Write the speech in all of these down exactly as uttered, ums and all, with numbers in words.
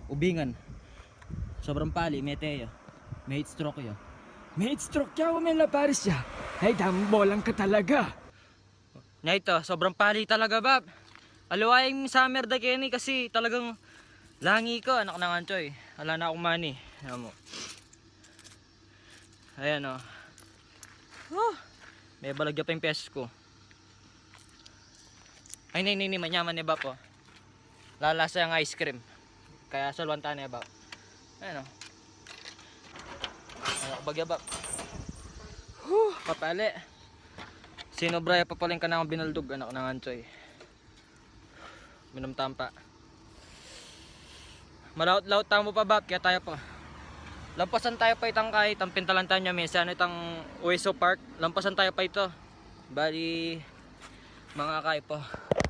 Ubingan. Sobrang pali, mete ya. May heat stroke ya. May heat stroke ya, o may laparis ya. Ay, dambolang ka talaga. Na ito, sobrang pali talaga, Bap. Aliwa ing summer da keni kasi talagang langi ko, anak ng anchoy. Ala na akong mani. Ayan mo. Ayan, o. Huh! May balagya pa yung pesos ko. Ay, nay, nay, nay, manyaman ni Bap, o. Lalasa yang ice cream. Kaya salwan ta ni Bap. Ayan, o. Ayan, bagya, Bap. Huh! Kapali. Sinobra ya pa pala yung kanakung binaldog, anak ng anchoy. Minum tampa. Malaut-laut tamu pa, Bap, kaya tayo pa. Lampasan tayo pa itang kay, itang pintalan tayo niya, minsan itang Ueso Park. Lampasan tayo pa ito. Bali, mga kay pa.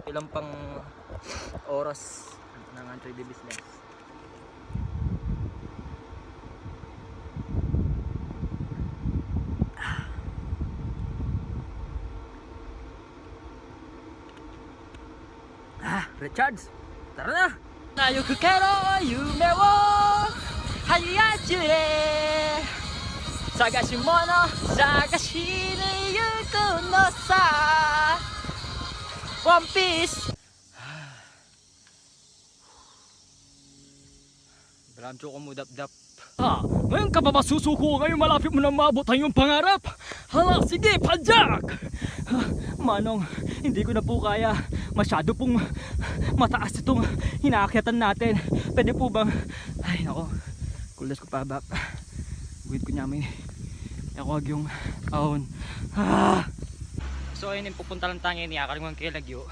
Ilang pang oras ng anchoy di business. Ah, Richards, tara na! Nayo kukero yume wo hayajire sagashimono sagashini yuku no sa One Piece. Balam, tsuko mo, Dapdap. Ah, ngayon ka pa ba susuko? Ngayon malapit mo nang maabot ang iyong pangarap. Hala, sige, padyak! Ah, Manong, hindi ko na po kaya. Masyado pong mataas itong inaakyatan natin. Pwede po bang, ay, nako. Kuldas ko pa, Bap. Guhit ko niya may, ako agyong aon. Ah! So, ayun yung pupunta lang tayo ngayon, iakar ng kay lagyo.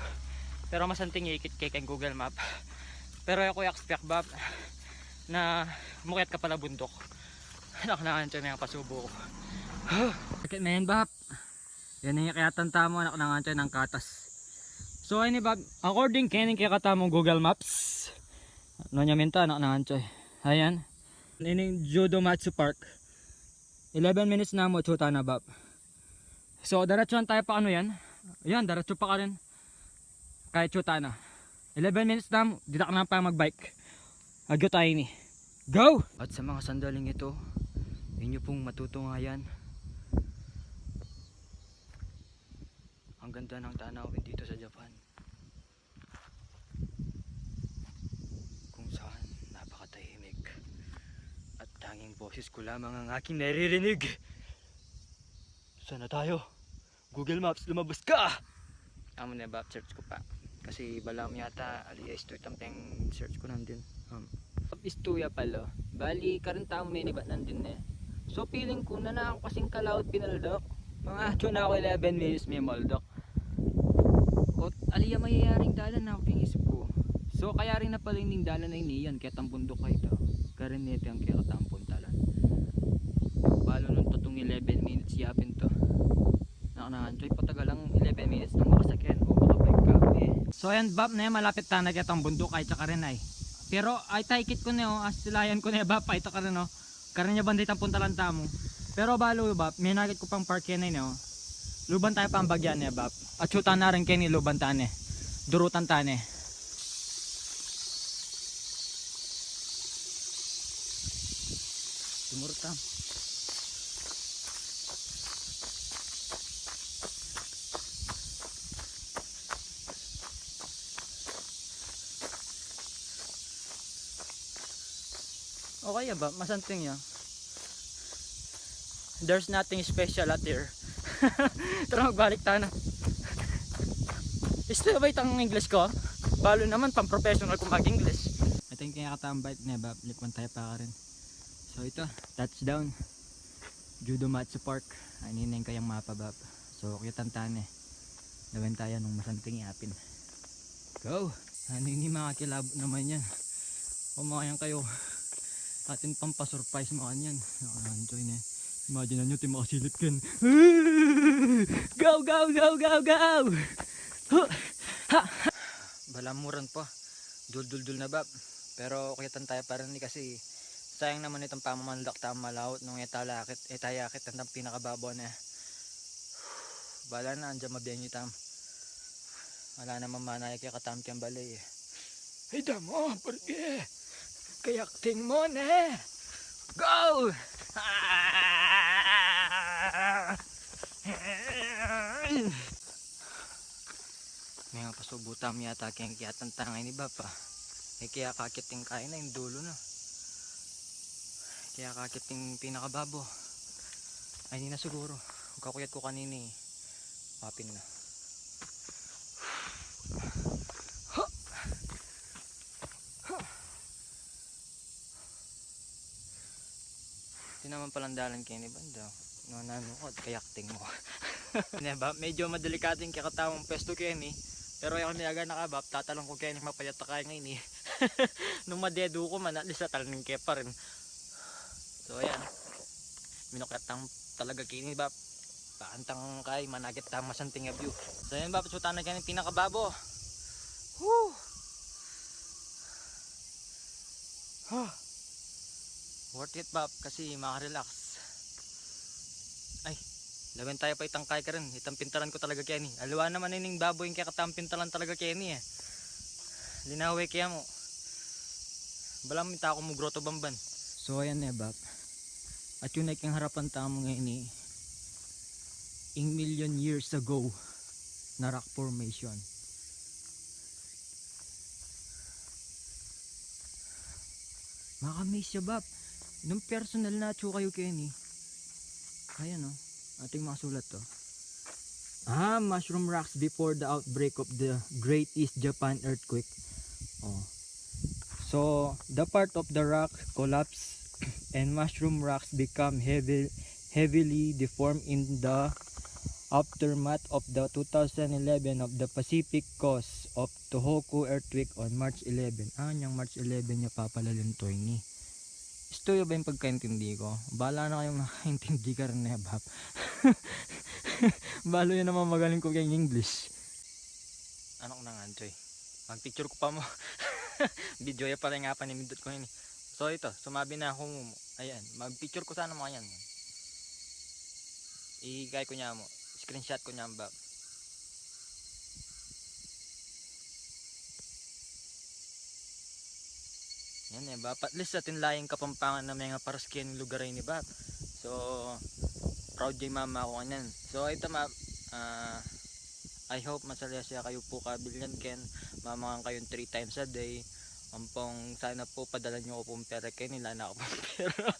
Pero masanting ikit kay, kay Google Map. Pero ako yung expect, Bap, na mukyat ka pala bundok. Anak ng ancho, may pasubo ko. Sakit na yan, Bap. Yan yung ikyatan tamu, anak ng ancho, ng katas. So, ayun, Bap, according kay, kay katamu Google Maps. Ano niya minta, anak ng ancho? Ayan. Ining Judo Matsu Park. Eleven minutes na mo, chuta na, Bap. So, diretso lang tayo pa ano yan. Yan, diretso pa ka rin. Kahit chuta na. Eleven minutes na, ditak na pa magbike. Agyo tayo ni. Go! At sa mga sandaling ito, inyo pong matutunghayan ang ganda ng tanawin dito sa Japan, kung saan napakatahimik at tanging boses ko lamang ang aking naririnig. Sana tayo. Google Maps, lumabas ka! Amo na ba, search ko pa. Kasi balamu yata, alias to itang peng search ko nandin. Um. Istuya pala. Bali, karin tamu may nibat nandin eh. So, feeling ko na na ako kasing kalaut pinaldok. Mga atsu na ako eleven minutes may maldok. O, ali ya mayayaring dalan na ako ping isip ko. So, kaya rin na pala ning dalan na iniyan, kaya tambundok kayo to. Karin nete ang kaya katampon talan. Balo nung tatung eleven minutes yapin to. Naka na, Anchoy, patagal ang eleven minutes nung makasakyan o makabike ka, eh. So, ayan, Bap, na yan, malapit ta na kaya tambundok, ay, tsaka rin, ay. Pero, ay, taikit ko na, oh, asilayan ko na, Bap, ay, tsaka rin, oh. Karin ya banda itang puntalan tamu. Pero balo, Bap, may nakit ko pang park yan, eh, no? Luban tayo pang bagyan niya, Bap. At shoot na rin kayo ni luban tane. Durutan tane. Dumurutang. Okay ya, Bap, masanting ya. There's nothing special out here. Tara, magbalik tayo na. Isto ba itang English ko? Balo naman, pang professional kung mag-English. Ito yung kinakatambay ni Bap, likwan tayo pa ka rin. So ito, touchdown. Judo Matsu Park. Ay, nineng kayang mapa, Bap. So, kita tane. Gawin tayo nung masanting yapin. Go! Ano ini, mga kilabot naman yan. Kumain kayo. Atin pang pa-surprise mo kanyan. Naka-enjoy na. Imagine nyo, ti makasilip ken. Go, go, go, go, go! Huh! Ha! Balamuran pa. Dul-dul-dul na, Bap. Pero kuyatan tayo pa rin kasi sayang naman itong pamamanlak tang malaut nung e tayo akit, e tayo akit ang pinakababaw na. Bala na, andyan mabiyan yung tam. Wala naman manaya kaya katam kayang balay eh. Hey, damo, porque Kayakting mu ne. Go! Mengapasubu tamu yata keng kiyatan tangay ni Bap, a. E, kaya kakit ing kain na, ing dulu na. Kaya kakit ing pinakababo. Ay, ini na siguru. Kakuyat ku kanini. Mapin na. Iti naman palang dalan keni, banda. No, nanu ko, kayakting mu. Ne, Bap, medyo madelikado ing kekatamung pwestu keni. Pero e ku miyaganaka, Bap, tatalon ku keni, mapayat a kayi ngeni. Nung madedu ku man, at least tatalon ke pa rin. So, ayan. Minukyat tang talaga keni, Bap. Paantang kayi, manakit tang masanting a view. So, ayan, Bap, sutan na keni pinakababo. Whew! Huh. Worth it, Bap, kasi makarelax. Ay, lawen tayu pa itang kayi karin. Itang pintalan ku talaga keni. Aliwa naman ining babo ing kekatang pintalan talaga keni, e. Linawe kaya mu. Balamu minta ku mu groto bamban. So, ayan ne, Bap. At yun ay keng harapan tamu ngeni, ing million years ago na rock formation. Maka-amaze ya, Bap. Nung personal na atsu kayu keni. Ayan, o. Ating masulat to. Ah, mushroom rocks before the outbreak of the Great East Japan Earthquake. O. So, the part of the rock collapse and mushroom rocks become heavy, heavily deformed in the aftermath of the two thousand eleven of the Pacific coast of Tohoku earthquake on March eleven. Ah, nyang March eleven ya papalalim to ini. Istu yu ba ing pagkaintindi ku? Bala na kayung makaintindi karin ne, Bap. Balu yu naman magaling ku keng English. Anu ku na nga, Joy? Magpicture ku pa mu. Video ya pala ing apat na minute ku ini. So, ita, sumabi na ku mu. Ayan, magpicture ku sana mu yan. Ikay ku nya mu. Screenshot ku nya, Bap. Yan e, Bap. At least atin la ing Kapampangan na mengaparas keni lugar a ini, Bap. So, proud ya ing mama ku kanyan. So, ita, Ma, ah, I hope masaya-saya kayu pu kabilyan ken mamakan kayung three times a day. Ampong sana pu padalan yu ku pung pera keni, ala na ku pung pera.